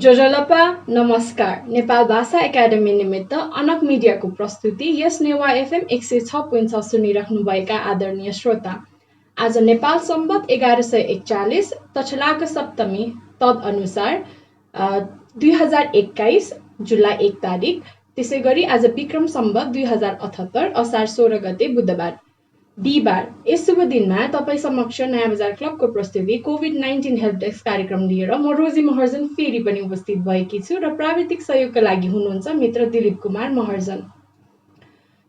जोजलपा नमस्कार। नेपाल भाषा एकाडेमी निमित्त अनक मिडियाको प्रस्तुति यस नेवा एफएम 106.6 सुनिराख्नुभएका आदरणीय श्रोता, आज नेपाल सम्वत 1141 तछलाको सप्तमी तदअनुसार 2021 जुलाई 1 तारिक, त्यसै गरी आज विक्रम सम्वत 2078 असार 16 गते बुधबार बिहिबार। यस शुभ दिनमा तपाईँ समक्ष नयाँ बजार क्लबको प्रस्तुति कोभिड-19 हेल्प डेस्क कार्यक्रम लिएर म रोजी महर्जन फेरि पनि उपस्थित भएकी छु र प्राविधिक सहयोगका लागि हुनुहुन्छ मित्र दिलीप कुमार महर्जन।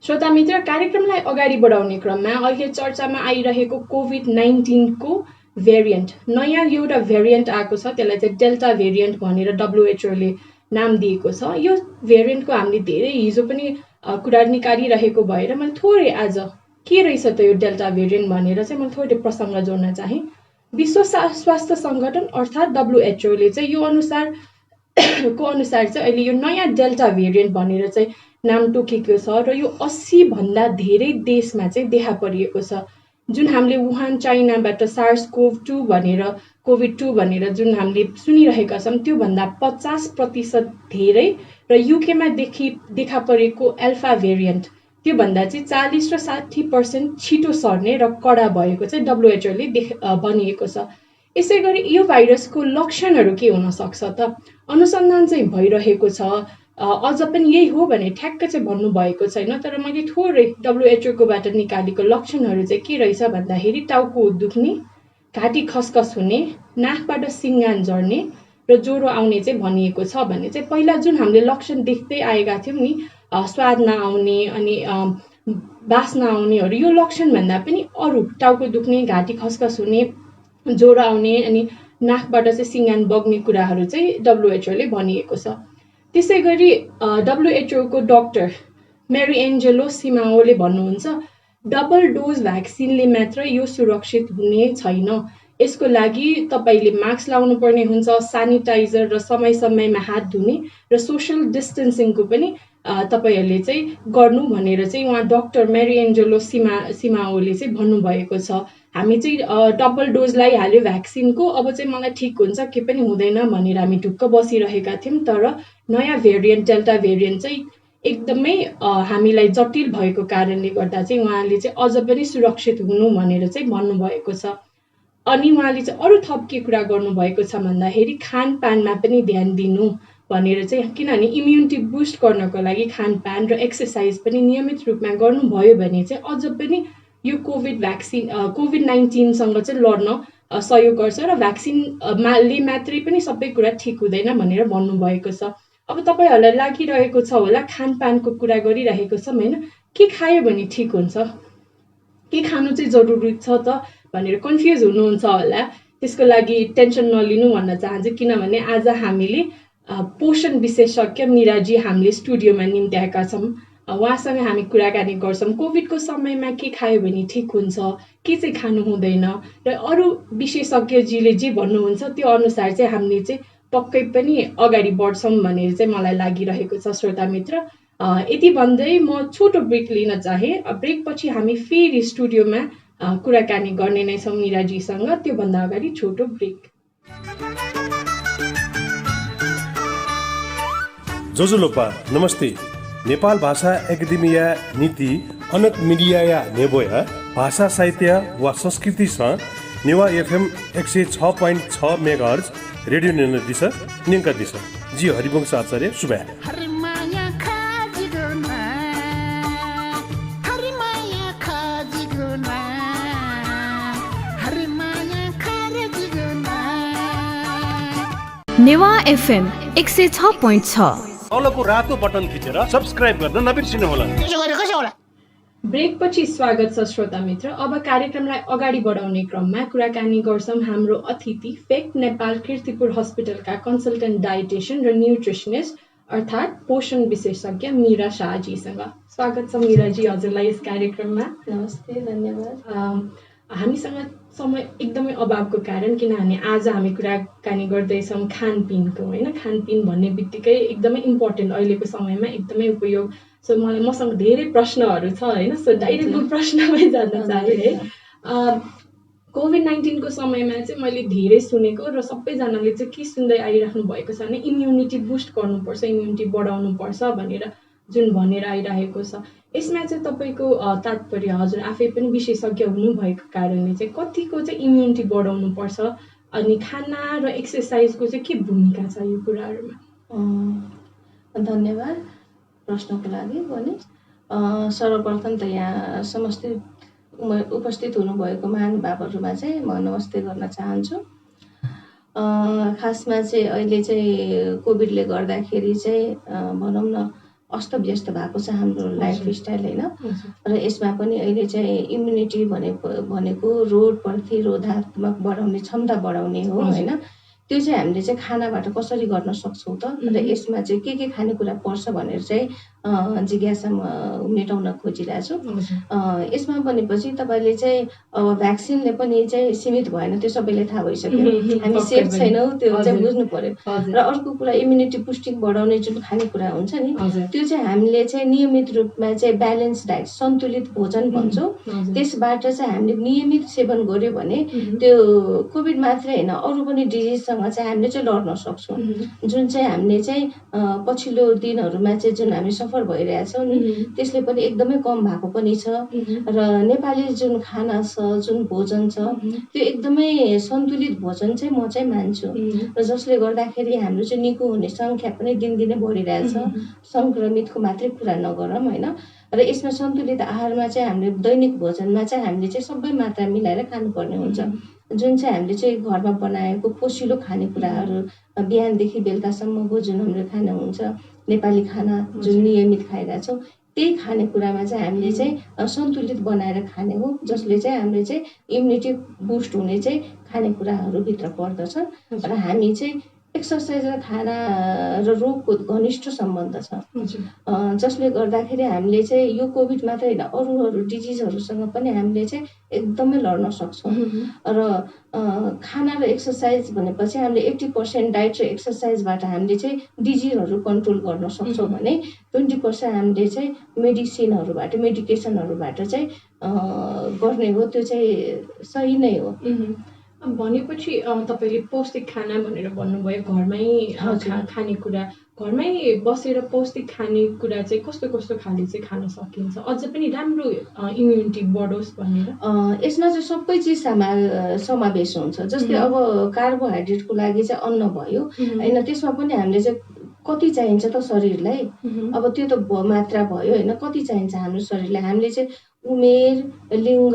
श्रोता मित्र, कार्यक्रमलाई अगाडि बढाउने क्रममा अहिले चर्चामा आइरहेको कोभिड-19 को भेरिएन्ट, नयाँ एउटा भेरिएन्ट आएको छ, त्यसलाई चाहिँ डेल्टा भेरिएन्ट भनेर WHO ले नाम दिएको छ। यो भेरिएन्टको हामीले धेरै हिजो पनि कुरा निकालिरहेको भएर मैले थोरै आज के रहेछ त यो डेल्टा भेरिएन्ट भनेर चाहिँ मैले थोरै प्रसङ्ग जोड्न चाहेँ। विश्व स्वास्थ्य सङ्गठन अर्थात् WHO ले चाहिँ यो अनुसार चाहिँ अहिले यो नयाँ डेल्टा भेरिएन्ट भनेर चाहिँ नाम तोकेको छ र यो 80 भन्दा धेरै देशमा चाहिँ देखा परिएको छ। जुन हामीले वुहान चाइनाबाट SARS-CoV-2 भनेर कोभिड-2 भनेर जुन हामीले सुनिरहेका छौँ त्योभन्दा 50% धेरै र युकेमा देखा परेको अल्फा भेरिएन्ट त्योभन्दा चाहिँ 40 र 60% छिटो सर्ने र कडा भएको चाहिँ WHO ले भनिएको छ। यसै गरी यो भाइरसको लक्षणहरू के हुन सक्छ त? अनुसन्धान चाहिँ भइरहेको छ, अझ पनि यही हो भने ठ्याक्क चाहिँ भन्नुभएको छैन, तर मैले थोरै WHO कोबाट निकालेको लक्षणहरू चाहिँ के रहेछ भन्दाखेरि टाउको दुख्ने, घाँटी खसखस हुने, नाकबाट सिङ्गान झर्ने र ज्वरो आउने चाहिँ भनिएको छ। भने चाहिँ पहिला जुन हामीले लक्षण देख्दै आएका थियौँ नि, स्वाद नआउने अनि बास नआउनेहरू, यो लक्षण भन्दा पनि अरू टाउको दुख्ने, घाँटी खसखस हुने, ज्वरो आउने अनि नाकबाट चाहिँ सिङ्गान बग्ने कुराहरू चाहिँ WHO ले भनिएको छ। त्यसै गरी WHO को डाक्टर मेरी एन्जेलो सिमाओले भन्नुहुन्छ, डबल डोज भ्याक्सिनले मात्र यो सुरक्षित हुने छैन। यसको लागि तपाईँले मास्क लाउनु पर्ने हुन्छ, सेनिटाइजर र समय समयमा हात धुने र सोशल डिस्टेन्सिङको पनि तपाईँहरूले चाहिँ गर्नु भनेर चाहिँ उहाँ डाक्टर मेरी एन्जेलो सिमाओले चाहिँ भन्नुभएको छ। हामी चाहिँ डबल डोज लगाइहाल्यो भ्याक्सिनको, अब चाहिँ मलाई ठिक हुन्छ, के पनि हुँदैन भनेर हामी ढुक्क बसिरहेका थियौँ, तर नयाँ भेरिएन्ट डेल्टा भेरिएन्ट चाहिँ एकदमै हामीलाई जटिल भएको कारणले गर्दा चाहिँ उहाँले चाहिँ अझ पनि सुरक्षित हुनु भनेर चाहिँ भन्नुभएको छ। अनि उहाँले चाहिँ अरू थप के कुरा गर्नुभएको छ भन्दाखेरि खानपानमा पनि ध्यान दिनु भनेर चाहिँ, किनभने इम्युनिटी बुस्ट गर्नको लागि खानपान र एक्सर्साइज पनि नियमित रूपमा गर्नुभयो भने चाहिँ अझ पनि यो कोभिड-19सँग चाहिँ लड्न सहयोग गर्छ र भ्याक्सिनले मात्रै पनि सबै कुरा ठिक हुँदैन भनेर भन्नुभएको छ। अब तपाईँहरूलाई लागिरहेको छ होला खानपानको कुरा गरिरहेको छौँ होइन, के खायो भने ठिक हुन्छ, के खानु चाहिँ जरुरी छ त भनेर कन्फ्युज हुनुहुन्छ होला। त्यसको लागि टेन्सन नलिनु भन्न चाहन्छु, किनभने आज हामीले पोषण विशेषज्ञ मिराजी हामीले स्टुडियोमा निम्त्याएका छौँ। उहाँसँग हामी कुराकानी गर्छौँ कोभिडको समयमा के खायो भने ठिक हुन्छ, के चाहिँ खानु हुँदैन र अरू विशेषज्ञजीले जे भन्नुहुन्छ त्यो अनुसार चाहिँ हामीले चाहिँ पक्कै पनि अगाडि बढ्छौँ भनेर चाहिँ मलाई लागिरहेको छ। श्रोता मित्र, यति भन्दै म छोटो ब्रेक लिन चाहेँ। ब्रेकपछि हामी फेरि स्टुडियोमा कुराकानी गर्ने नै छौँ मिराजीसँग। त्योभन्दा अगाडि छोटो ब्रेक। जोजुलोपा नमस्ते। नेपाल भाषा एकाडेमिया नीति अनक मिडिया नेबोया भाषा साहित्य वा संस्कृतिसँग नेवा एफएम 106.6 मेगाहर्ज रेडियो निर्णय दिशा नियंका दिशा जी हरिवंश आचार्य सुबह नेवा एफएम 106.6 तलको रातो बटन थिचेर सब्स्क्राइब गर्न नबिर्सिनुहोला। ब्रेकपछि स्वागत छ श्रोता मित्र। अब कार्यक्रमलाई अगाडि बढाउने क्रममा कुराकानी गर्छौँ हाम्रो अतिथि फेक नेपाल कीर्तिपुर हस्पिटलका कन्सल्टेन्ट डाइटिशियन र न्युट्रिसनिस्ट अर्थात् पोषण विशेषज्ञ मीरा शाहजीसँग। स्वागत छ मीराजी हजुरलाई यस कार्यक्रममा। नमस्ते, धन्यवाद। हामीसँग समय एकदमै अभावको कारण, किनभने आज हामी कुराकानी गर्दैछौँ खानपिनको होइन। खानपिन भन्ने बित्तिकै एकदमै इम्पोर्टेन्ट अहिलेको समयमा एकदमै उपयोग। सो मसँग धेरै प्रश्नहरू छ होइन। सो डाइरेक्ट म प्रश्नमै जान चाहे है। कोभिड-19 को समयमा चाहिँ मैले धेरै सुनेको र सबैजनाले चाहिँ के सुन्दै आइराख्नु भएको छ भने इम्युनिटी बुस्ट गर्नुपर्छ, इम्युनिटी बढाउनुपर्छ भनेर जुन भनेर आइरहेको छ। यसमा चाहिँ तपाईँको तात्पर्य, हजुर आफै पनि विशेषज्ञ हुनुभएको कारणले चाहिँ कतिको चाहिँ इम्युनिटी बढाउनुपर्छ अनि खाना र एक्सर्साइजको चाहिँ के भूमिका छ यो कुराहरूमा? धन्यवाद प्रश्नको लागि भने सर्वप्रथम त यहाँ उपस्थित हुनुभएको महानुभावहरूमा चाहिँ म नमस्ते गर्न चाहन्छु। खासमा चाहिँ अहिले चाहिँ कोभिडले गर्दाखेरि चाहिँ भनौँ न अस्तव्यस्त भएको छ हाम्रो लाइफस्टाइल होइन। र यसमा पनि अहिले चाहिँ इम्युनिटी भनेको रोग प्रतिरोधात्मक बढाउने क्षमता बढाउने हो होइन। त्यो चाहिँ हामीले चाहिँ खानाबाट कसरी गर्न सक्छौँ त, र यसमा चाहिँ के खानेकुरा पर्छ भनेर चाहिँ जिज्ञासा मेटाउन खोजिरहेको छु। यसमा भनेपछि तपाईँले चाहिँ अब भ्याक्सिनले पनि चाहिँ सीमित भएन, त्यो सबैले थाहा भइसक्यो। हामी सेफ छैनौँ त्यो चाहिँ बुझ्नु पर्यो। र अर्को कुरा इम्युनिटी पुस्टिङ बढाउने जुन खानेकुरा हुन्छ नि, त्यो चाहिँ हामीले चाहिँ नियमित रूपमा चाहिँ ब्यालेन्स डाइट, सन्तुलित भोजन भन्छौँ। त्यसबाट चाहिँ हामीले नियमित सेवन गर्यो भने त्यो कोभिड मात्रै होइन अरू पनि डिजिजसँग चाहिँ हामीले चाहिँ लड्न सक्छौँ। जुन चाहिँ हामीले चाहिँ पछिल्लो दिनहरूमा चाहिँ जुन हामी सफर भइरहेछौँ नि, त्यसले पनि एकदमै कम भएको पनि छ। र नेपाली जुन खाना छ, जुन भोजन छ, त्यो एकदमै सन्तुलित भोजन चाहिँ म चाहिँ मान्छु। र जसले गर्दाखेरि हाम्रो चाहिँ निको हुने सङ्ख्या पनि दिनदिनै बढिरहेछ। सङ्क्रमितको मात्रै कुरा नगरौँ होइन। र यसमा सन्तुलित आहारमा चाहिँ हामीले दैनिक भोजनमा चाहिँ हामीले चाहिँ सबै मात्रा मिलाएर खानुपर्ने हुन्छ। जुन चाहिँ हामीले चाहिँ घरमा बनाएको पोसिलो खानेकुराहरू बिहानदेखि बेलुकासम्मको जुन हाम्रो खाना हुन्छ, नेपाली खाना जुन नियमित खाइरहेछौँ, त्यही खानेकुरामा चाहिँ हामीले चाहिँ सन्तुलित बनाएर खाने हो, जसले चाहिँ हामीले चाहिँ इम्युनिटी बुस्ट हुने चाहिँ खानेकुराहरूभित्र पर्दछ। र हामी चाहिँ एक्सर्साइज र खाना र रोगको घनिष्ठ सम्बन्ध छ, जसले गर्दाखेरि हामीले चाहिँ यो कोभिड मात्रै होइन अरू डिजिजहरूसँग पनि हामीले चाहिँ एकदमै लड्न सक्छौँ। र खाना र एक्सर्साइज भनेपछि हामीले 80% डाइट र एक्सर्साइजबाट हामीले चाहिँ डिजिजहरू कन्ट्रोल गर्न सक्छौँ भने 20% हामीले चाहिँ मेडिकेसनहरूबाट चाहिँ गर्ने हो। त्यो चाहिँ सही नै हो। भनेपछि तपाईँले पौष्टिक खाना भनेर भन्नुभयो, घरमै खानेकुरा, घरमै बसेर पौष्टिक खानेकुरा चाहिँ कस्तो कस्तो खाले चाहिँ खान सकिन्छ अझ पनि राम्रो इम्युनिटी बढोस् भनेर? यसमा चाहिँ सबै चिज समावेश हुन्छ। जस्तै अब कार्बोहाइड्रेटको लागि चाहिँ अन्न भयो होइन, त्यसमा पनि हामीले चाहिँ कति चाहिन्छ त शरीरलाई, अब त्यो त मात्रा भयो होइन। कति चाहिन्छ हाम्रो शरीरलाई, हामीले चाहिँ उमेर, लिङ्ग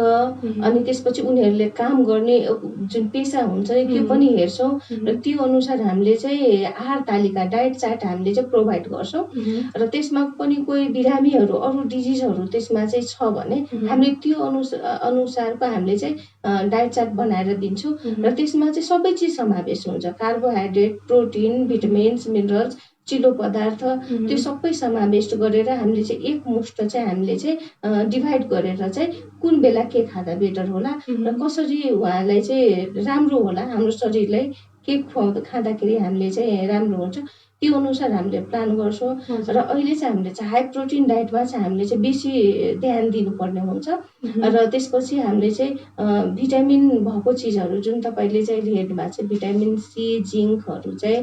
अनि त्यसपछि उनीहरूले काम गर्ने जुन पेसा हुन्छ नि त्यो पनि हेर्छौँ। र त्यो अनुसार हामीले चाहिँ आहार तालिका, डाइट चार्ट हामीले चाहिँ प्रोभाइड गर्छौँ। र त्यसमा पनि कोही बिरामीहरू, अरू डिजिजहरू त्यसमा चाहिँ छ भने हामीले त्यो अनुसारको हामीले चाहिँ डाइट चार्ट बनाएर दिन्छौँ। र त्यसमा चाहिँ सबै चिज समावेश हुन्छ, कार्बोहाइड्रेट, प्रोटिन, भिटामिन्स, मिनरल्स, चिलो पदार्थ, त्यो सबै समावेश गरेर हामीले चाहिँ एकमुष्ट चाहिँ हामीले चाहिँ डिभाइड गरेर चाहिँ कुन बेला के खाँदा बेटर होला र कसरी उहाँलाई चाहिँ राम्रो होला, हाम्रो शरीरलाई के खाँदाखेरि हामीले चाहिँ राम्रो हुन्छ, त्यो अनुसार हामीले प्लान गर्छौँ। र अहिले चाहिँ हामीले चाहिँ हाई प्रोटिन डाइटमा चाहिँ हामीले चाहिँ बेसी ध्यान दिनुपर्ने हुन्छ। र त्यसपछि हामीले चाहिँ भिटामिन भएको चिजहरू जुन तपाईँले चाहिँ हेर्नु भएको छ, भिटामिन सी, जिङ्कहरू चाहिँ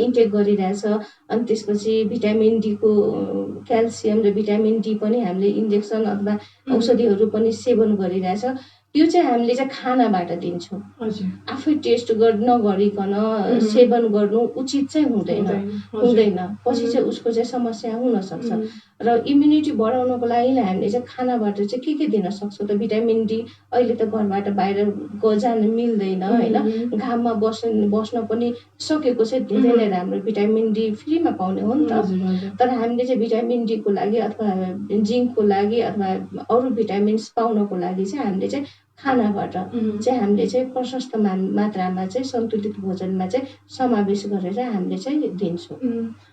इन्टेक गरिरहेछ। अनि त्यसपछि भिटामिन डीको क्याल्सियम र भिटामिन डी पनि हामीले इन्जेक्सन अथवा औषधिहरू पनि सेवन गरिरहेछ। त्यो चाहिँ हामीले चाहिँ खानाबाट दिन्छौँ। आफै टेस्ट नगरिकन सेवन गर्नु उचित चाहिँ हुँदैन। पछि चाहिँ उसको चाहिँ समस्या हुनसक्छ। र इम्युनिटी बढाउनको लागि हामीले चाहिँ खानाबाट चाहिँ के दिन सक्छौँ त? भिटामिन डी अहिले त घरबाट बाहिर जान मिल्दैन होइन, घाममा बस्न पनि सकेको चाहिँ धेरै नै राम्रो, भिटामिन डी फ्रीमा पाउने हो नि त। तर हामीले चाहिँ भिटामिन डीको लागि अथवा जिङ्कको लागि अथवा अरू भिटामिन्स पाउनको लागि चाहिँ हामीले चाहिँ खानाबाट चाहिँ हामीले चाहिँ प्रशस्त मात्रामा चाहिँ सन्तुलित भोजनमा चाहिँ समावेश गरेर हामीले चाहिँ दिन्छौँ।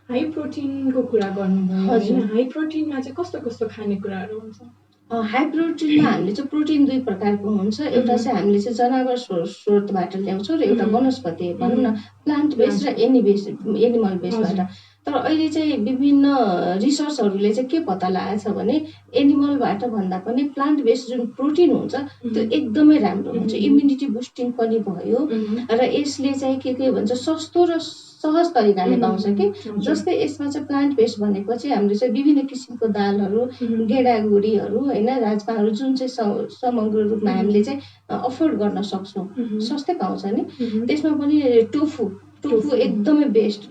हाई प्रोटिनको कुरा गर्नुभयो, हाई प्रोटिनमा चाहिँ कस्तो कस्तो खानेकुराहरू हुन्छ? हाई प्रोटिनमा हामीले चाहिँ प्रोटिन दुई प्रकारको हुन्छ। एउटा चाहिँ हामीले चाहिँ जनावर स्रोतबाट ल्याउँछौँ र एउटा वनस्पति भनौँ न प्लान्ट बेस्ड र एनिमल बेस्डबाट। तर अहिले चाहिँ विभिन्न रिसर्चहरूले चाहिँ के पत्ता लगाएको छ भने एनिमलबाट भन्दा पनि प्लान्ट बेस्ड जुन प्रोटिन हुन्छ त्यो एकदमै राम्रो हुन्छ, इम्युनिटी बुस्टिङ पनि भयो र यसले चाहिँ के भन्छ सस्तो र सहज तरिकाले पाउँछ कि। जस्तै यसमा चाहिँ प्लान्ट बेस्ड भनेको चाहिँ हामीले चाहिँ विभिन्न किसिमको दालहरू, गेडागुडीहरू होइन, राजमाहरू जुन चाहिँ समग्र रूपमा हामीले चाहिँ अफोर्ड गर्न सक्छौँ, सस्तै पाउँछ नि। त्यसमा पनि टोफु एकदमै बेस्ट।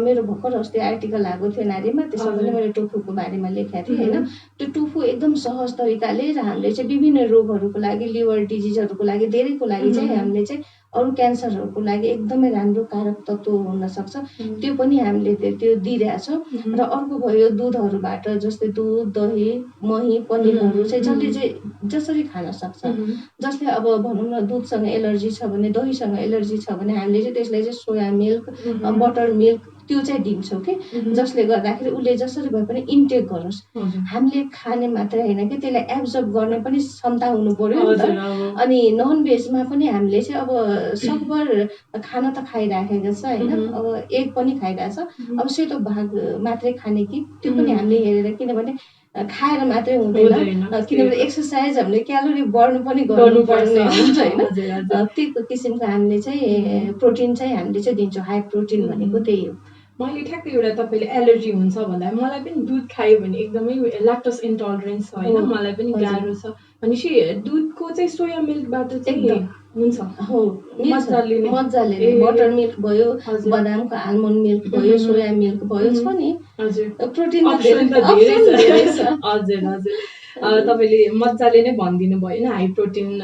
मेरो भर्खर अस्ति आर्टिकल आएको थियो नारीमा, त्यसमा पनि मैले टोफुको बारेमा लेखेको थिएँ होइन। त्यो टोफु एकदम सहज तरिकाले र हामीले चाहिँ विभिन्न रोगहरूको लागि, लिभर डिजिजहरूको लागि, धेरैको लागि चाहिँ हामीले चाहिँ अरू क्यान्सरहरूको लागि एकदमै राम्रो कारक तत्त्व हुनसक्छ, त्यो पनि हामीले त्यो दिइरहेछौँ। र अर्को भयो दुधहरूबाट, जस्तै दुध, दही, मही, पनिरहरू चाहिँ जसरी खान सक्छ। जसले अब भनौँ न दुधसँग एलर्जी छ भने, दहीसँग एलर्जी छ भने हामीले चाहिँ त्यसलाई चाहिँ सोया मिल्क, बटर मिल्क त्यो चाहिँ दिन्छौँ कि, जसले गर्दाखेरि उसले जसरी भए पनि इन्टेक गरोस्। हामीले खाने मात्रै होइन कि त्यसलाई एब्जर्ब गर्ने पनि क्षमता हुनु पर्यो नि त। अनि नन भेजमा पनि हामीले चाहिँ अब सकभर खाना त खाइराखेको छ होइन, अब एग पनि खाइरहेछ, अब सेतो भाग मात्रै खाने कि त्यो पनि हामीले हेरेर, किनभने खाएर मात्रै हुँदैन, किनभने एक्सर्साइज हामीले क्यालोरी बढ्नु पनि गर्नुपर्ने हुन्छ होइन। त्यो किसिमको हामीले चाहिँ प्रोटिन चाहिँ हामीले चाहिँ दिन्छौँ, हाई प्रोटिन भनेको त्यही हो। मैले ठ्याक्कै एउटा तपाईँले एलर्जी हुन्छ भन्दा मलाई पनि दुध खायो भने एकदमै ल्याक्टोज इन्टलरेन्स छ होइन, मलाई पनि गाह्रो छ भनेपछि दुधको चाहिँ सोया मिल्कबाट चाहिँ हुन्छ हो, मजाले बटर मिल्क भयो, बदामको आल्मोन्ड मिल्क भयो, सोया मिल्क भयो, छ नि। हजुर प्रोटिन त धेरै छ। हजुर तपाईँले मजाले नै भनिदिनु भयो होइन, हाई प्रोटिन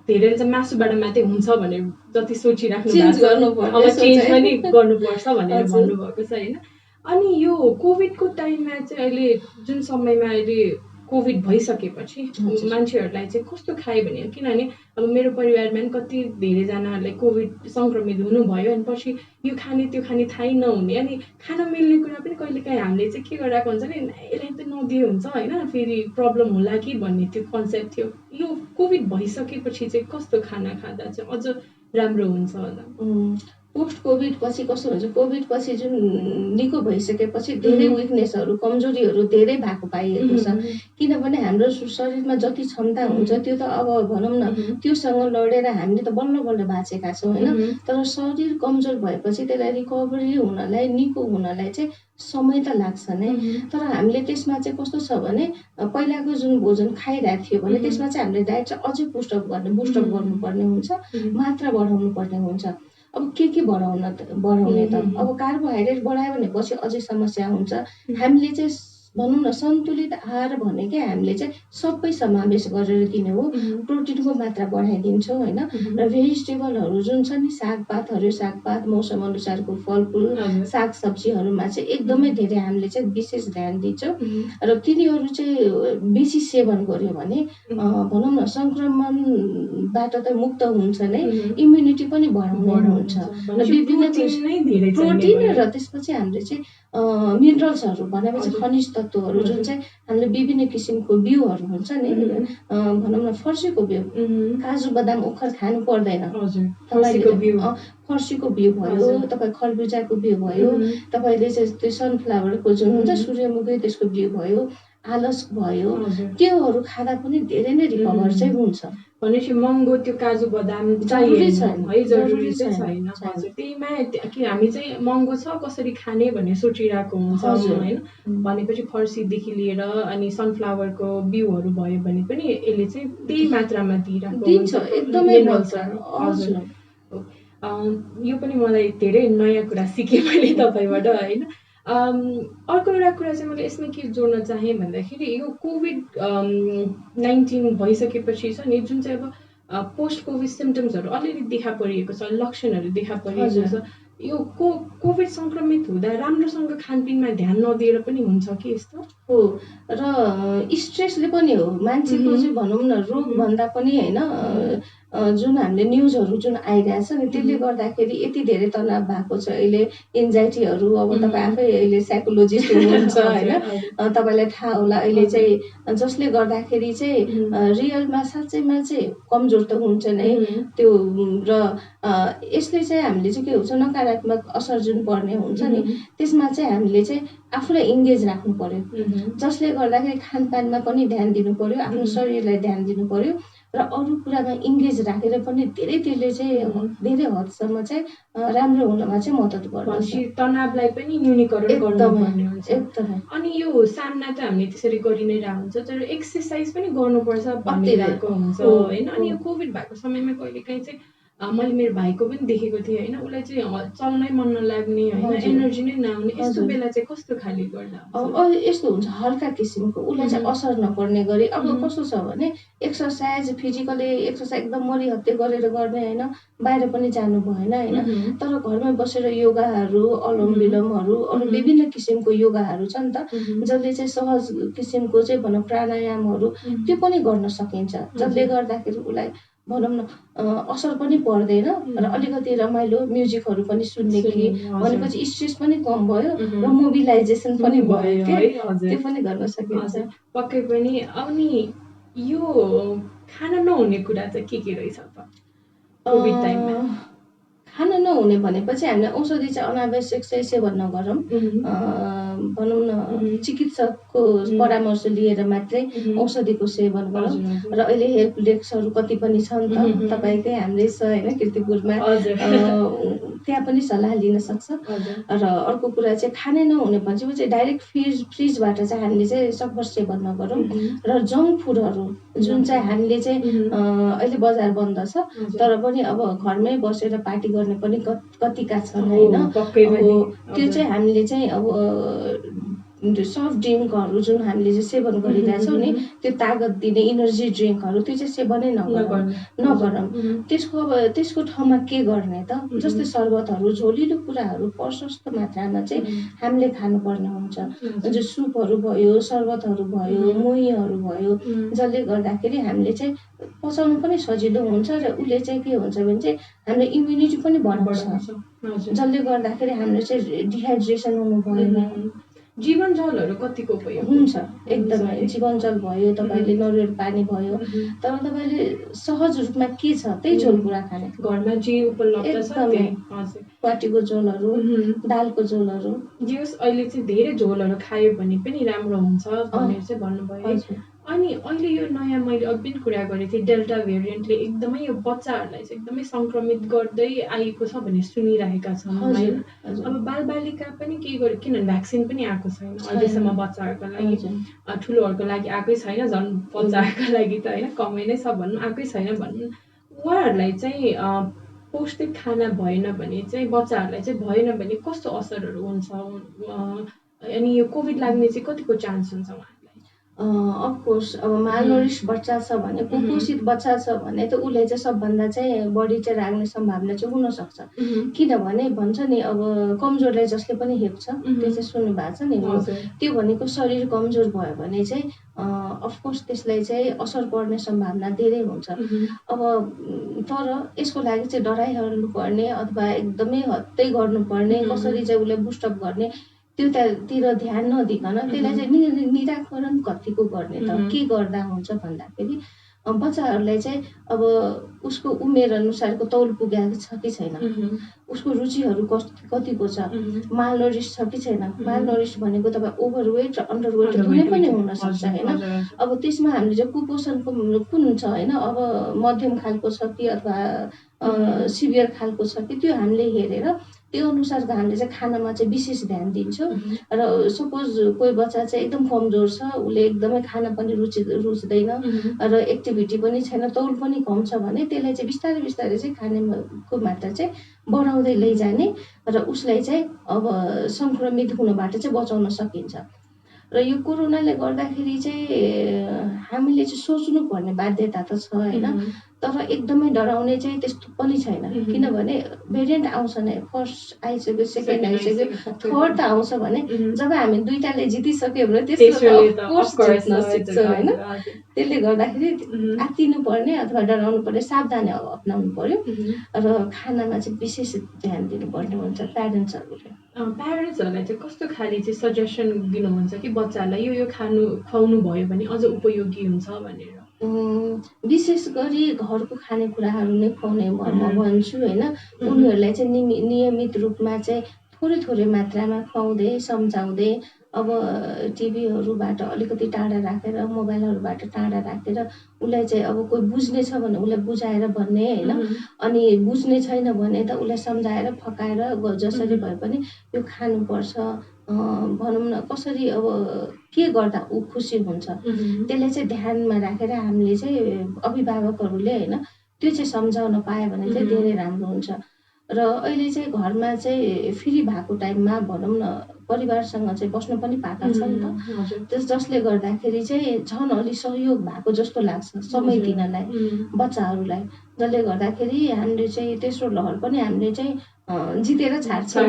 धेरै चाहिँ मासुबाट मात्रै हुन्छ भनेर जति सोचिराख्नु अब चेन्ज पनि गर्नुपर्छ भनेर भन्नुभएको छ होइन। अनि यो कोभिडको टाइममा चाहिँ अहिले जुन समयमा अहिले कोभिड भइसकेपछि मान्छेहरूलाई चाहिँ कस्तो खायो भने, किनभने अब मेरो परिवारमा पनि कति धेरैजनाहरूलाई कोभिड सङ्क्रमित हुनुभयो अनि पछि यो खाने त्यो खाने थाहै नहुने, अनि खान मिल्ने कुरा पनि कहिलेकाहीँ हामीले चाहिँ के गरिरहेको हुन्छ नि, यसलाई त नदिए हुन्छ होइन, फेरि प्रब्लम होला कि भन्ने त्यो कन्सेप्ट थियो। यो कोभिड भइसकेपछि चाहिँ कस्तो खाना खाँदा चाहिँ अझ राम्रो हुन्छ होला? पोस्ट कोभिड पछि कस्तो हुन्छ, कोभिड पछि जुन निको भइसकेपछि धेरै विकनेसहरू, कमजोरीहरू धेरै भएको पाइएको छ। किनभने हाम्रो शरीरमा जति क्षमता हुन्छ त्यो त अब भनौँ न त्योसँग लडेर हामीले त बल्ल बल्ल बाँचेका छौँ होइन। तर शरीर कमजोर भएपछि त्यसलाई रिकभरी हुनलाई, निको हुनलाई चाहिँ समय त लाग्छ नै। तर हामीले त्यसमा चाहिँ कस्तो छ भने पहिलाको जुन भोजन खाइरहेको थियो भने त्यसमा चाहिँ हामीले डायट चाहिँ अझै बुस्टअप गर्नुपर्ने हुन्छ, मात्रा बढाउनु पर्ने हुन्छ। अब के बढाउने त, अब कार्बोहाइड्रेट बढायो भने पछि अझै समस्या हुन्छ। हामीले चाहिँ भनौँ न सन्तुलित आहार भनेकै हामीले चाहिँ सबै समावेश गरेर दिने हो। प्रोटिनको मात्रा बढाइदिन्छौँ होइन, र भेजिटेबलहरू जुन छ नि, सागपात, मौसम अनुसारको फलफुल, सागसब्जीहरूमा चाहिँ एकदमै धेरै हामीले चाहिँ विशेष ध्यान दिन्छौँ। र तिनीहरू चाहिँ बेसी सेवन गर्यो भने भनौँ न सङ्क्रमणबाट त मुक्त हुन्छ नै, इम्युनिटी पनि बढाउने हुन्छ। र विभिन्न प्रोटिन र त्यसपछि हामीले चाहिँ मिनरल्सहरू भनेपछि खनिज तत्त्वहरू जुन चाहिँ हामीले विभिन्न किसिमको बिउहरू हुन्छ नि, भनौँ न फर्सीको बिउ, काजु बदाम ओखर खानु पर्दैन। फर्सीको बिउ भयो, तपाईँ खरबुजाको बिउ भयो, तपाईँले चाहिँ त्यो सनफ्लावरको जुन हुन्छ सूर्यमुखी त्यसको बिउ भयो, आलस भयो, त्योहरू खाँदा पनि धेरै नै रिकभर चाहिँ हुन्छ। भनेपछि महँगो त्यो काजु बदाम जरुरी छैन है, जरुरी चाहिँ छैन। हजुर त्यहीमा कि हामी चाहिँ महँगो छ कसरी खाने भन्ने सोचिरहेको हुन्छ होइन। भनेपछि फर्सीदेखि लिएर अनि सनफ्लावरको बिउहरू भयो भने पनि यसले चाहिँ त्यही मात्रामा दिइरहेको हुन्छ, एकदमै हजुर। यो पनि मलाई धेरै नयाँ कुरा सिकेँ मैले तपाईँबाट होइन। अर्को एउटा कुरा चाहिँ मैले यसमा के जोड्न चाहेँ भन्दाखेरि यो कोभिड-19 भइसकेपछि छ नि, जुन चाहिँ अब पोस्ट कोभिड सिम्टम्सहरू अलिअलि देखा परिएको छ, लक्षणहरू देखा परिएको छ, यो कोभिड सङ्क्रमित हुँदा राम्रोसँग खानपिनमा ध्यान नदिएर पनि हुन्छ कि यस्तो हो। र स्ट्रेसले पनि हो मान्छेको चाहिँ भनौँ न रोग भन्दा पनि होइन, जुन हामीले न्युजहरू जुन आइरहेछ नि त्यसले गर्दाखेरि यति धेरै तनाव भएको छ अहिले एन्जाइटीहरू अब तपाईँ आफै अहिले साइकोलोजिस्ट हुनुहुन्छ होइन तपाईँलाई थाहा होला अहिले चाहिँ जसले गर्दाखेरि चाहिँ रियलमा साँच्चैमा चाहिँ कमजोर त हुन्छ नै त्यो र यसले चाहिँ हामीले चाहिँ के हुन्छ नकारात्मक असर जुन पर्ने हुन्छ नि त्यसमा चाहिँ हामीले चाहिँ आफूलाई इङ्गेज राख्नु पर्यो जसले गर्दाखेरि खानपानमा पनि ध्यान दिनु पर्यो आफ्नो शरीरलाई ध्यान दिनु पर्यो र अरू कुरामा इङ्गेज राखेर पनि धेरै त्यसले चाहिँ धेरै हदसम्म चाहिँ राम्रो हुनमा चाहिँ मद्दत गर्छ तनावलाई पनि न्यूनीकरण गर्नुपर्ने हुन्छ एकदमै अनि यो सामना त हामीले त्यसरी गरि नै रहेको हुन्छ तर एक्सर्साइज पनि गर्नुपर्छ भनिरहेको हुन्छ होइन अनि यो कोभिड भएको समयमा कहिलेकाहीँ चाहिँ मैले मेरो भाइको पनि देखेको थिएँ होइन उसलाई चाहिँ चल्नै मन नलाग्ने होइन एनर्जी नै नआउने यस्तो बेला चाहिँ कस्तो खाले गर्दा यस्तो हुन्छ हल्का किसिमको उसलाई चाहिँ असर नपर्ने गरी अब कस्तो छ भने एक्सर्साइज फिजिकली एक्सर्साइज एकदम मरिहत्ते गरेर गर्ने होइन बाहिर पनि जानु भएन होइन तर घरमै बसेर योगाहरू अनुलोम विलोमहरू अरू विभिन्न किसिमको योगाहरू छ नि त जसले चाहिँ सहज किसिमको चाहिँ भनौँ प्राणायामहरू त्यो पनि गर्न सकिन्छ जसले गर्दाखेरि उसलाई भनौँ न असर पनि पर्दैन र अलिकति रमाइलो म्युजिकहरू पनि सुन्ने कि भनेपछि स्ट्रेस पनि कम भयो र मोबिलाइजेसन पनि भयो त्यो पनि गर्न सकिन्छ पक्कै पनि अनि यो खाना नहुने कुरा चाहिँ के रहेछ त कोभिड टाइममा खाना नहुने भनेपछि हामीले औषधि चाहिँ अनावश्यक चाहिँ सेवन नगरौँ भनौँ न चिकित्सकको परामर्श लिएर मात्रै औषधिको सेवन गरौँ र अहिले हेल्प डेस्कहरू कति पनि छन् त तपाईँकै हाम्रै छ होइन कीर्तिपुरमा त्यहाँ पनि सल्लाह लिन सक्छ र अर्को कुरा चाहिँ खानै नहुने भनेपछि चाहिँ डाइरेक्ट फ्रिजबाट चाहिँ हामीले चाहिँ सकभर सेवन नगरौँ र जङ्क फुडहरू जुन चाहिँ हामीले चाहिँ अहिले बजार बन्द छ तर पनि अब घरमै बसेर पार्टी गर्ने पनि कतिका छन् होइन त्यो चाहिँ हामीले चाहिँ अब सफ्ट ड्रिङ्कहरू जुन हामीले चाहिँ सेवन गरिरहेछौँ नि त्यो तागत दिने इनर्जी ड्रिङ्कहरू त्यो चाहिँ सेवनै नगरौँ त्यसको ठाउँमा के गर्ने त जस्तै शरबतहरू झोलिलो कुराहरू प्रशस्त मात्रामा चाहिँ हामीले खानुपर्ने हुन्छ जो सुपहरू भयो शरबतहरू भयो मोहीहरू भयो जसले गर्दाखेरि हामीले चाहिँ पचाउनु पनि सजिलो हुन्छ र उसले चाहिँ के हुन्छ भने चाहिँ हाम्रो इम्युनिटी पनि बढाउँछ जसले गर्दाखेरि हाम्रो चाहिँ डिहाइड्रेसन हुनु भएन जीवन जलहरू कतिको उपयोग हुन्छ एकदमै जीवन जल भयो तपाईँले नरिवल पानी भयो तर तपाईँले सहज रूपमा के छ त्यही झोल कुरा खाने घरमा जे उपलब्ध छ पाटीको झोलहरू दालको झोलहरू जे अहिले चाहिँ धेरै झोलहरू खायो भने पनि राम्रो हुन्छ भनेर चाहिँ भन्नुभयो अनि अहिले यो नयाँ मैले अघि पनि कुरा गरेको थिएँ डेल्टा भेरिएन्टले एकदमै यो बच्चाहरूलाई चाहिँ एकदमै सङ्क्रमित गर्दै आएको छ भन्ने सुनिरहेका छौँ होइन अब बालबालिका पनि के गर्यो किनभने भ्याक्सिन पनि आएको छैन अहिलेसम्म बच्चाहरूको लागि ठुलोहरूको लागि आएकै छैन झन् बच्चाहरूको लागि त होइन कमै नै छ भन्नु आएकै छैन भन्नु उहाँहरूलाई चाहिँ पौष्टिक खाना भएन भने चाहिँ बच्चाहरूलाई चाहिँ भएन भने कस्तो असरहरू हुन्छ अनि यो कोभिड लाग्ने चाहिँ कतिको चान्स हुन्छ उहाँहरूलाई अफकोर्स अब मालनरिस बच्चा छ भने कुपोषित बच्चा छ भने त उसले चाहिँ सबभन्दा चाहिँ बढी चाहिँ लाग्ने सम्भावना चाहिँ हुनसक्छ किनभने भन्छ नि अब कमजोरलाई जसले पनि हेप्छ त्यो चाहिँ सुन्नु भएको छ नि त्यो भनेको शरीर कमजोर भयो भने चाहिँ अफकोर्स त्यसलाई चाहिँ असर पर्ने सम्भावना धेरै हुन्छ अब तर यसको लागि चाहिँ डराइहाल्नु पर्ने अथवा एकदमै हत्तै गर्नुपर्ने कसरी चाहिँ उसलाई बुस्टअप गर्ने त्योतिर ध्यान नदिकन त्यसलाई चाहिँ निराकरण कतिको गर्ने त के गर्दा हुन्छ भन्दाखेरि बच्चाहरूलाई चाहिँ अब उसको उमेर अनुसारको तौल पुगेको छ कि छैन उसको रुचिहरू कतिको छ मालनरिस छ कि छैन मालनरिस भनेको तपाईँ ओभरवेट र अन्डरवेट कुनै पनि हुनसक्छ होइन अब त्यसमा हामीले चाहिँ कुपोषणको कुन छ होइन अब मध्यम खालको छ कि अथवा सिभियर खालको छ कि त्यो हामीले हेरेर त्यो अनुसारको हामीले चाहिँ खानामा चाहिँ विशेष ध्यान दिन्छौँ र सपोज कोही बच्चा चाहिँ एकदम कमजोर छ उसले एकदमै खाना पनि रुच्दैन र एक्टिभिटी पनि छैन तौल पनि कम छ भने त्यसलाई चाहिँ बिस्तारै बिस्तारै चाहिँ खानेको मात्रा चाहिँ बढाउँदै लैजाने र उसलाई चाहिँ अब सङ्क्रमित हुनबाट चाहिँ बचाउन सकिन्छ र यो कोरोनाले गर्दाखेरि चाहिँ हामीले चाहिँ सोच्नुपर्ने बाध्यता त छ होइन तर एकदमै डराउने चाहिँ त्यस्तो पनि छैन, किनभने भेरिएन्ट आउँछ नै, फर्स्ट आइसक्यो, सेकेन्ड आइसक्यो, थर्ड त आउँछ भने जब हामी दुईटाले जितिसक्यो भने तेस्रोले जित्न सिक्छ होइन। त्यसले गर्दाखेरि आत्तिनु पर्ने अथवा डराउनु पर्ने सावधानी अप्नाउनु पर्यो र खानामा चाहिँ विशेष ध्यान दिनुपर्ने हुन्छ प्यारेन्ट्सहरूले। प्यारेन्ट्सहरूलाई चाहिँ कस्तो खाले चाहिँ सजेसन दिनुहुन्छ कि बच्चालाई यो खुवाउनु भयो भने अझ उपयोगी हुन्छ भनेर? विशेष गरी घरको खानेकुराहरू नै खुवाउने म भन्छु होइन। उनीहरूलाई चाहिँ नियमित रूपमा चाहिँ थोरै मात्रामा खुवाउँदै सम्झाउँदै अब टिभीहरूबाट अलिकति टाढा राखेर, मोबाइलहरूबाट टाढा राखेर उसलाई चाहिँ अब कोही बुझ्ने छ भने उसलाई बुझाएर भन्ने होइन। अनि बुझ्ने छैन भने त उसलाई सम्झाएर फकाएर जसरी भए पनि यो खानुपर्छ, भनौँ न कसरी अब के गर्दा ऊ खुसी हुन्छ त्यसलाई चाहिँ ध्यानमा राखेर हामीले चाहिँ अभिभावकहरूले होइन त्यो चाहिँ सम्झाउन पायो भने चाहिँ धेरै राम्रो हुन्छ। र अहिले चाहिँ घरमा चाहिँ फ्री भएको टाइममा भनौँ न परिवारसँग चाहिँ बस्नु पनि पाएका छ नि त, जसले गर्दाखेरि चाहिँ झन् अलि सहयोग भएको जस्तो लाग्छ समय दिनलाई बच्चाहरूलाई। जसले गर्दाखेरि हामीले चाहिँ तेस्रो लहर पनि हामीले चाहिँ जितेर छाड्छौँ।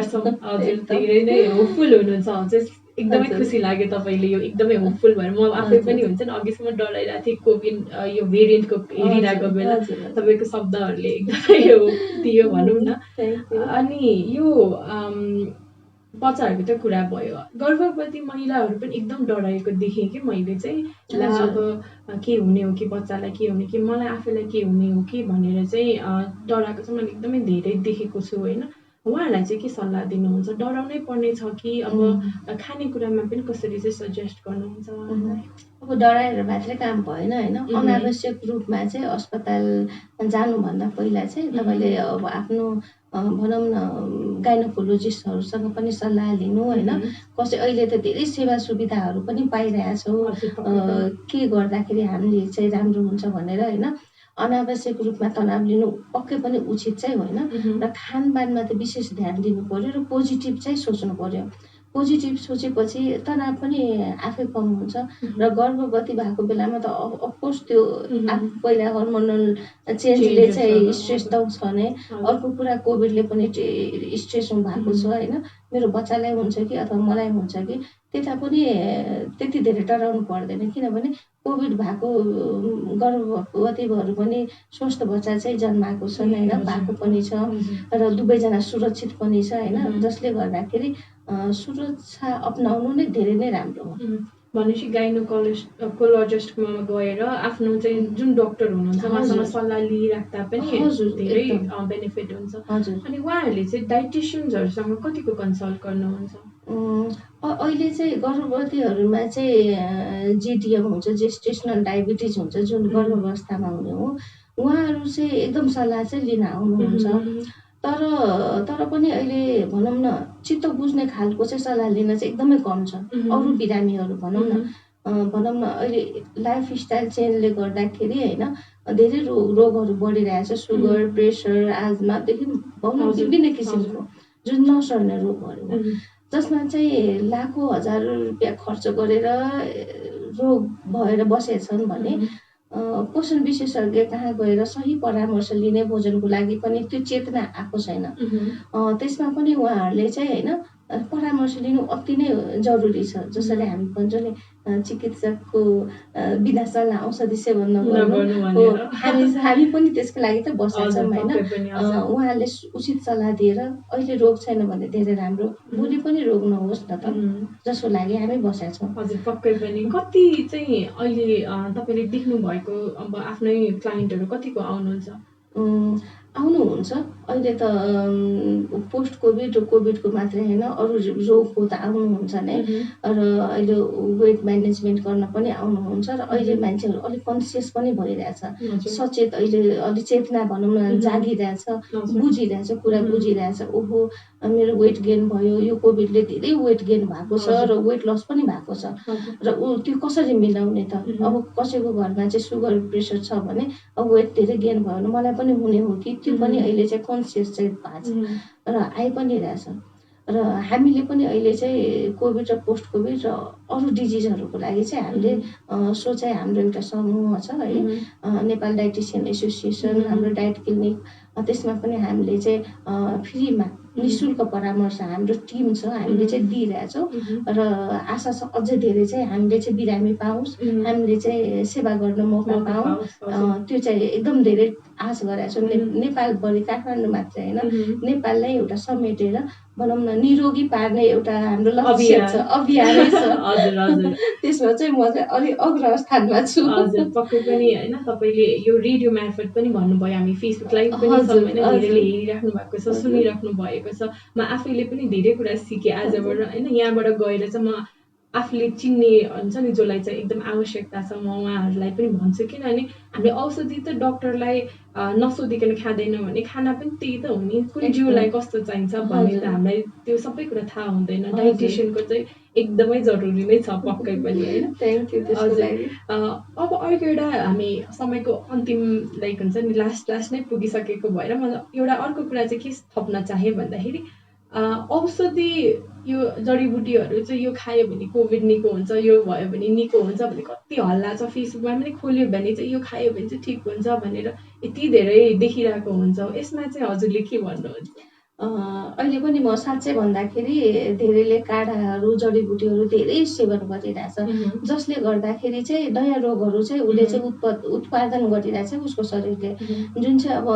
धेरै नै होपफुल हुनुहुन्छ हजुर, एकदमै खुसी लाग्यो तपाईँले यो एकदमै होपफुल भएर। म आफै पनि हुन्छ नि अघिसम्म डराइरहेको थिएँ कोभिड यो भेरिएन्टको हेरिरहेको बेला, तपाईँको शब्दहरूले एकदमै होप दियो भनौँ न। अनि यो बच्चाहरूको त कुरा भयो, गर्भवती महिलाहरू पनि एकदम डराएको देखेँ कि मैले चाहिँ, अब के हुने हो कि बच्चालाई के हुने कि मलाई आफैलाई के हुने हो कि भनेर चाहिँ डराएको चाहिँ मैले एकदमै धेरै देखेको छु होइन। उहाँहरूलाई चाहिँ के सल्लाह दिनुहुन्छ? डराउनै पर्ने छ कि अब खानेकुरामा पनि कसरी चाहिँ सजेस्ट गर्नुहुन्छ उहाँहरूलाई? अब डराएर मात्रै काम भएन होइन। अनावश्यक रूपमा चाहिँ अस्पताल जानुभन्दा पहिला चाहिँ तपाईँले अब आफ्नो भनौँ न गाइनोकोलोजिस्टहरूसँग पनि सल्लाह लिनु होइन। अहिले त धेरै सेवा सुविधाहरू पनि पाइरहेछौँ, के गर्दाखेरि हामीले चाहिँ राम्रो हुन्छ भनेर होइन। अनावश्यक रूपमा तनाव लिनु पक्कै पनि उचित चाहिँ होइन। र खानपानमा त विशेष ध्यान दिनु पर्यो र पोजिटिभ चाहिँ सोच्नु पर्यो। पोजिटिभ सोचेपछि तनाव पनि आफै कम हुन्छ। र गर्भवती भएको बेलामा त अफकोर्स त्यो पहिला हर्मोनल चेन्जले चाहिँ स्ट्रेस त छ नै। अर्को कुरा कोभिडले पनि स्ट्रेस भएको छ होइन। मेरो बच्चालाई हुन्छ कि अथवा मलाई हुन्छ कि त्यता पनि त्यति धेरै डराउनु पर्दैन, किनभने कोभिड भएको गर्भवतीहरू पनि स्वस्थ बच्चा चाहिँ जन्माएको छन् होइन, भएको पनि छ र दुवैजना सुरक्षित पनि छ होइन। जसले गर्दाखेरि सुरक्षा अपनाउनु नै धेरै नै राम्रो हो। भनेपछि गाइनोकोलोजिस्टमा गएर आफ्नो चाहिँ जुन डक्टर हुनुहुन्छ उहाँसँग सल्लाह लिइराख्दा पनि धेरै बेनिफिट हुन्छ। अनि उहाँहरूले चाहिँ डाइटिसियन्सहरूसँग कतिको कन्सल्ट गर्नुहुन्छ? अहिले चाहिँ गर्भवतीहरूमा चाहिँ जिडिएम हुन्छ, जेस्टेसनल डायबिटिज हुन्छ, जुन गर्भावस्थामा हुने हो, उहाँहरू चाहिँ एकदम सल्लाह चाहिँ लिन आउनुहुन्छ। तर पनि अहिले भनौँ न चित्त बुझ्ने खालको चाहिँ सल्लाह लिन चाहिँ एकदमै कम छ। अरू बिरामीहरू भनौँ न अहिले लाइफस्टाइल चेन्जले गर्दाखेरि होइन धेरै रोगहरू बढिरहेछ। सुगर, प्रेसर, आजमादेखि भनौँ विभिन्न किसिमको जुन नसर्ने रोगहरू हो, जसमा चाहिँ लाखौँ हजार रुपियाँ खर्च गरेर रोग भएर बसेछन् भने पोषण विशेषज्ञ कहाँ गएर सही परामर्श लिने भोजनको लागि पनि त्यो चेतना आएको छैन। त्यसमा पनि उहाँहरूले चाहिँ होइन परामर्श लिनु अति नै जरुरी छ। जसरी हामी भन्छौँ नि चिकित्सकको बिना सल्लाह औषधि सेवन नगर्नु, हामी पनि त्यसको लागि त बसेका छौँ होइन। उहाँहरूले उचित सल्लाह दिएर अहिले रोग छैन भने धेरै राम्रो, भोलि पनि रोग नहोस् न त जसको लागि हामी बसेका छौँ। हजुर पक्कै पनि। कति चाहिँ अहिले तपाईँले देख्नु भएको अब आफ्नै क्लाइन्टहरू कतिको आउनुहुन्छ? आउनुहुन्छ अहिले त पोस्ट कोभिडको मात्रै होइन अरू रोगको त आउनुहुन्छ नै। र अहिले वेट म्यानेजमेन्ट गर्न पनि आउनुहुन्छ। र अहिले मान्छेहरू अलिक कन्सियस पनि भइरहेछ, सचेत अहिले अलिक चेतना भनौँ न जागिरहेछ, बुझिरहेछ, कुरा बुझिरहेछ। ओहो मेरो वेट गेन भयो, यो कोभिडले धेरै वेट गेन भएको छ र वेट लस पनि भएको छ र त्यो कसरी मिलाउने त। अब कसैको घरमा चाहिँ सुगर प्रेसर छ भने अब वेट धेरै गेन भयो भने मलाई पनि हुने हो कि, त्यो पनि अहिले चाहिँ कन्सियस चाहिँ भएको छ र आइ पनि रहेछ। र हामीले पनि अहिले चाहिँ कोभिड र पोस्ट कोभिड र अरू डिजिजहरूको लागि चाहिँ हामीले सो चाहिँ हाम्रो एउटा समूह छ है, नेपाल डाइटिसियन एसोसिएसन, हाम्रो डाइट क्लिनिक, त्यसमा पनि हामीले चाहिँ फ्रीमा निःशुल्क परामर्श हाम्रो टिम छ, हामीले चाहिँ दिइरहेछौँ र आशा छ अझै धेरै चाहिँ हामीले चाहिँ बिरामी पाओस्, हामीले चाहिँ सेवा गर्न मौका पाऊँ, त्यो चाहिँ एकदम धेरै आश गरेका छौँ। नेपालभरि काठमाडौँ मात्रै होइन, नेपाललाई एउटा समेटेर भनौँ न निरोगी पार्ने एउटा हाम्रो लक्ष्य छ, अभियानै छ। त्यसमा चाहिँ म चाहिँ अलिक अग्र स्थानमा छु। हजुर, पक्कै पनि होइन। तपाईँले यो रेडियो मार्फत पनि भन्नुभयो, हामी फेसबुक लाइभ पनि छौँ होइन, धेरैले हेरिराख्नु भएको छ, सुनिराख्नु भएको छ। म आफैले पनि धेरै कुरा सिकेँ आजबाट होइन। यहाँबाट गएर चाहिँ म आफूले चिन्ने हुन्छ नि जसलाई चाहिँ एकदम आवश्यकता छ, म उहाँहरूलाई पनि भन्छु। किनभने हामीले औषधि त डक्टरलाई नसोधिकन खाँदैनौँ भने खाना पनि त्यही त हो नि, कुन जिउलाई कस्तो चाहिन्छ भन्ने त हामीलाई त्यो सबै कुरा थाहा हुँदैन। डाइटिसियनको चाहिँ एकदमै जरुरी नै छ पक्कै पनि होइन। Thank you. अब अर्को एउटा हामी समयको अन्तिम लाइक हुन्छ नि लास्ट नै पुगिसकेको भएर म एउटा अर्को कुरा चाहिँ के थप्न चाहेँ भन्दाखेरि औषधि यो जडीबुटीहरू चाहिँ यो खायो भने कोभिड निको हुन्छ, यो भयो भने निको हुन्छ भन्ने कति हल्ला छ। फेसबुकमा पनि खोल्यो भने चाहिँ यो खायो भने चाहिँ ठिक हुन्छ भनेर यति धेरै देखिरहेको हुन्छ। यसमा चाहिँ हजुरले के भन्नुहुन्छ? अहिले पनि म साँच्चै भन्दाखेरि धेरैले काढाहरू जडीबुटीहरू धेरै सेवन गरिरहेछ, जसले गर्दाखेरि चाहिँ नयाँ रोगहरू चाहिँ उसले चाहिँ उत्पादन गरिरहेछ उसको शरीरले, जुन चाहिँ अब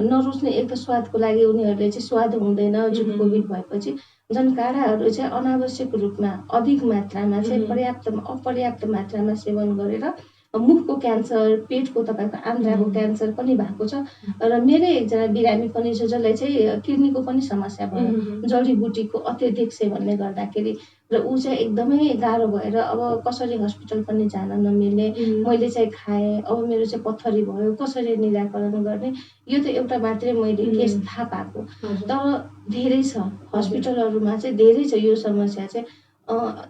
नरुच्ने एक त स्वादको लागि उनीहरूले चाहिँ स्वाद हुँदैन, जुन कोभिड भएपछि झन् काढाहरू चाहिँ अनावश्यक रूपमा अधिक मात्रामा चाहिँ अपर्याप्त मात्रामा सेवन गरेर मुखको क्यान्सर, पेटको तपाईँको आन्द्राको क्यान्सर पनि भएको छ। र मेरै एकजना बिरामी पनि छ जसलाई चाहिँ किडनीको पनि समस्या भयो जडीबुटीको अत्यधिक सेवनले गर्दाखेरि, र ऊ चाहिँ एकदमै गाह्रो भएर अब कसरी हस्पिटल पनि जान नमिल्ने, मैले चाहिँ खाएँ, अब मेरो चाहिँ पत्थरी भयो, कसरी निराकरण गर्ने, यो त एउटा मात्रै मैले केस थाहा पाएको। तर धेरै छ हस्पिटलहरूमा चाहिँ धेरै छ यो समस्या चाहिँ।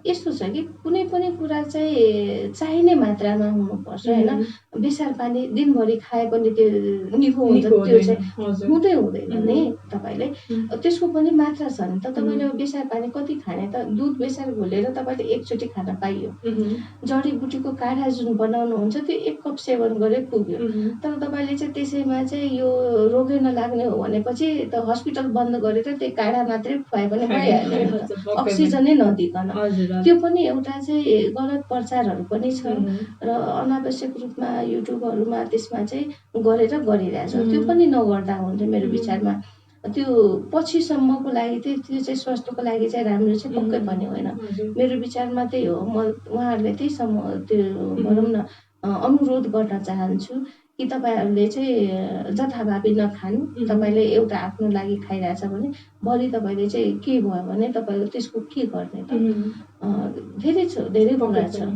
यस्तो छ कि कुनै पनि कुरा चाहिँ चाहिने मात्रामा हुनुपर्छ होइन। बेसार पानी दिनभरि खाए पनि त्यो निको हुन्छ, त्यो चाहिँ हुँदै हुँदैन नि। तपाईँले त्यसको पनि मात्रा छ नि त। तपाईँले बेसार पानी कति खाने त? दुध बेसार घोलेर तपाईँले एकचोटि खान पाइयो। जडीबुटीको काढा जुन बनाउनुहुन्छ त्यो 1 कप सेवन गरे पुग्यो। तर तपाईँले चाहिँ त्यसैमा चाहिँ यो रोगै नलाग्ने हो भनेपछि त हस्पिटल बन्द गरेर त्यो काढा मात्रै खुवाए पनि भइहाल्यो, अक्सिजनै नदिकन। त्यो पनि एउटा चाहिँ गलत प्रचारहरू पनि छ र अनावश्यक रूपमा युट्युबहरूमा त्यसमा चाहिँ गरिरहेछ। त्यो पनि नगर्दा हुन्छ मेरो विचारमा। त्यो पछिसम्मको लागि त्यो चाहिँ स्वास्थ्यको लागि चाहिँ राम्रो चाहिँ पक्कै पनि होइन। मेरो विचारमा त्यही हो। म उहाँहरूले त्यही त्यो भनौँ न अनुरोध गर्न चाहन्छु कि तपाईँहरूले चाहिँ जथाभावी नखानु। तपाईँले एउटा आफ्नो लागि खाइरहेछ भने भोलि तपाईँले चाहिँ के भयो भने तपाईँले त्यसको के गर्ने त? धेरै कुरा छ।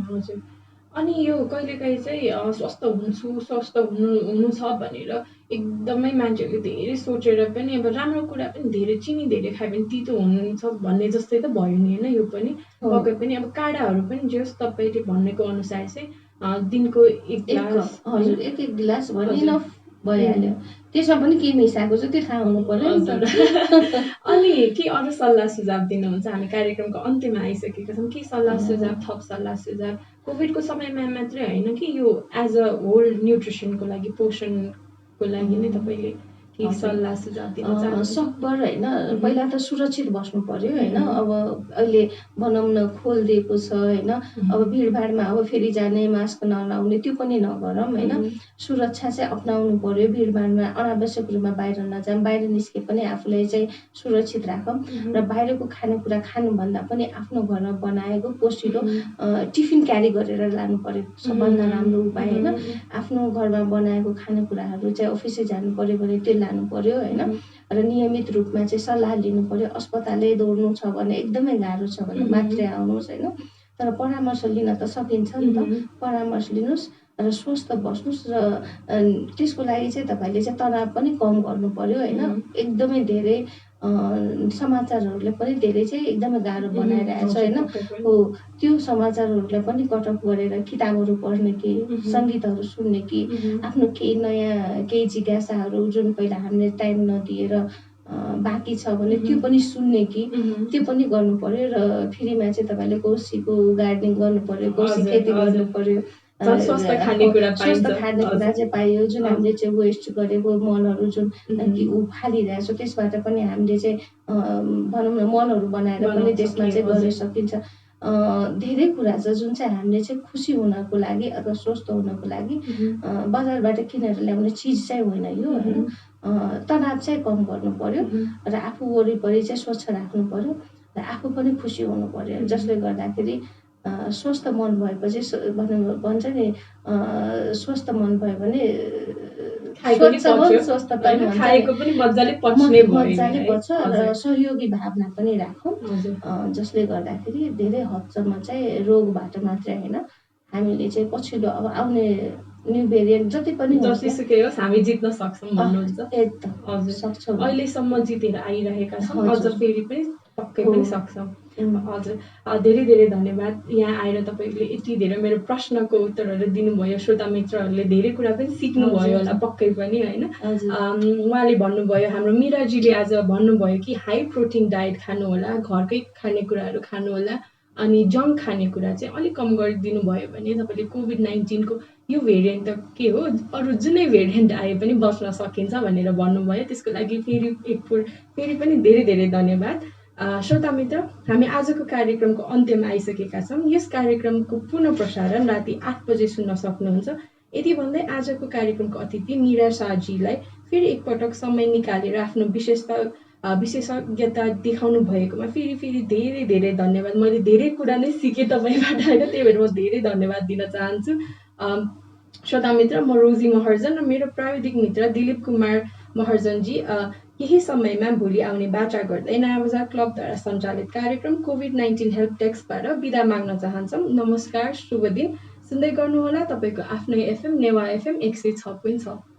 अनि यो कहिलेकाहीँ चाहिँ स्वस्थ हुनु छ भनेर एकदमै मान्छेहरूले धेरै सोचेर पनि अब राम्रो कुरा पनि धेरै चिनी धेरै खायो भने तितो हुन्छ भन्ने जस्तै त भयो नि होइन। यो पनि पक्कै पनि अब काढाहरू पनि जे होस् तपाईँले भनेको अनुसार चाहिँ दिनको 1 गिलास, हजुर 1 गिलास भने इनफ भइहाल्यो। त्यसमा पनि के मिसाएको छ त्यो थाहा हुनु पर्यो नि त। अनि के अरू सल्लाह सुझाव दिनुहुन्छ? हामी कार्यक्रमको अन्त्यमा आइसकेका छौँ। के सल्लाह सुझाव, थप सल्लाह सुझाव कोभिडको समयमा मात्रै होइन कि यो एज अ होल न्युट्रिसनको लागि, पोषणको लागि नै तपाईँले के सल्लाह सुझाव दिन चाहनुहुन्छ? सकभर होइन, पहिला त सुरक्षित बस्नु पर्यो होइन। अब अहिले भनौँ न खोलिदिएको छ होइन। अब भिडभाडमा अब फेरि जाने, मास्क नलाउने त्यो पनि नगरौँ होइन। सुरक्षा चाहिँ अप्नाउनु पर्यो। भिडभाडमा अनावश्यक रूपमा बाहिर नजाऊँ, बाहिर निस्के पनि आफूलाई चाहिँ सुरक्षित राखौँ। र बाहिरको खानेकुरा खानुभन्दा पनि आफ्नो घरमा बनाएको पोसिलो टिफिन क्यारी गरेर लानु पर्यो, सबभन्दा राम्रो उपाय होइन। आफ्नो घरमा बनाएको खानेकुराहरू चाहिँ अफिसै जानु पर्यो भने त्यो लानु पर्यो होइन। र नियमित रूपमा चाहिँ सल्लाह लिनु पर्यो। अस्पतालै दौड्नु छ भने एकदमै गाह्रो छ भने मात्रै आउनुहोस् होइन। तर परामर्श लिन त सकिन्छ नि त। परामर्श लिनुहोस् र स्वस्थ बस्नुहोस्। र त्यसको लागि चाहिँ तपाईँले चाहिँ तनाव पनि कम गर्नु पर्यो होइन। एकदमै धेरै समाचारहरूले पनि धेरै चाहिँ एकदमै गाह्रो बनाइरहेछ होइन। हो, त्यो समाचारहरूलाई पनि कटअफ गरेर किताबहरू पढ्ने कि सङ्गीतहरू सुन्ने कि आफ्नो केही नयाँ केही जिज्ञासाहरू जुन पहिला हामीले टाइम नदिएर बाँकी छ भने त्यो पनि सुन्ने कि त्यो पनि गर्नु पर्यो र फेरिमा चाहिँ तपाईँले कोसीको गार्डनिङ गर्नु पर्यो, कोसी खेती गर्नु पर्यो, स्वस्थ खानेकुरा चाहिँ पाइयो। जुन हामीले चाहिँ वेस्ट गरेको मलहरू जुन ऊ फालिरहेको छ त्यसबाट पनि हामीले चाहिँ भनौँ न मलहरू बनाएर पनि त्यसमा चाहिँ गर्न सकिन्छ। धेरै कुरा छ जुन चाहिँ हामीले चाहिँ खुसी हुनको लागि अथवा स्वस्थ हुनको लागि बजारबाट किनेर ल्याउने चिज चाहिँ होइन यो होइन। तनाव चाहिँ कम गर्नु पर्यो र आफू वरिपरि चाहिँ स्वच्छ राख्नु पर्यो र आफू पनि खुसी हुनु पर्यो, जसले गर्दाखेरि स्वस्थ मन भएपछि भन्छ नि स्वस्थ मन भयो भने स्वस्थ मजाले पच्छ र सहयोगी भावना पनि राखौँ, जसले गर्दाखेरि धेरै हदसम्म चाहिँ रोगबाट मात्रै होइन हामीले चाहिँ पछिल्लो अब आउने न्यू भेरिएन्ट जति पनि जतिसुकै होस् हामी जित्न सक्छौँ भन्नुहुन्छ। एकदम हजुर सक्छौँ, अहिलेसम्म जितेर आइरहेका छौँ, अझ फेरि पनि पक्कै पनि सक्छौँ। हजुर धेरै धेरै धन्यवाद यहाँ आएर तपाईँले यति धेरै मेरो प्रश्नको उत्तरहरू दिनुभयो। श्रोता मित्रहरूले धेरै कुरा पनि सिक्नुभयो होला पक्कै पनि होइन। उहाँले भन्नुभयो, हाम्रो मिराजीले आज भन्नुभयो कि हाई प्रोटिन डायट खानु होला, घरकै खानेकुराहरू खानु होला, अनि जङ्क खानेकुरा चाहिँ अलिक कम गरिदिनु भयो भने तपाईँले कोभिड-19 को यो भेरिएन्ट त के हो अरू जुनै भेरिएन्ट आए पनि बच्न सकिन्छ भनेर भन्नुभयो। त्यसको लागि फेरि पनि धेरै धेरै धन्यवाद। श्रोता मित्र, हामी आजको कार्यक्रमको अन्त्यमा आइसकेका छौँ। यस कार्यक्रमको पुनः प्रसारण राति 8 बजे सुन्न सक्नुहुन्छ। यति भन्दै आजको कार्यक्रमको अतिथि मीरा शाहजीलाई फेरि एकपटक समय निकालेर आफ्नो विशेषज्ञता देखाउनु भएकोमा फेरि धेरै धेरै धन्यवाद। मैले धेरै कुरा नै सिकेँ तपाईँबाट होइन, त्यही भएर म धेरै धन्यवाद दिन चाहन्छु। श्रोता मित्र, म रोजी महर्जन र मेरो प्राविधिक मित्र दिलीप कुमार महर्जनजी यही समयमा भोलि आउने बाचा गर्दै नयाँ बजार क्लबद्वारा सञ्चालित कार्यक्रम कोभिड-19 हेल्प डेस्कबाट बिदा माग्न चाहन्छौँ। नमस्कार, शुभ दिन। सुन्दै गर्नुहोला तपाईँको आफ्नै एफएम नेवा एफएम 106.6।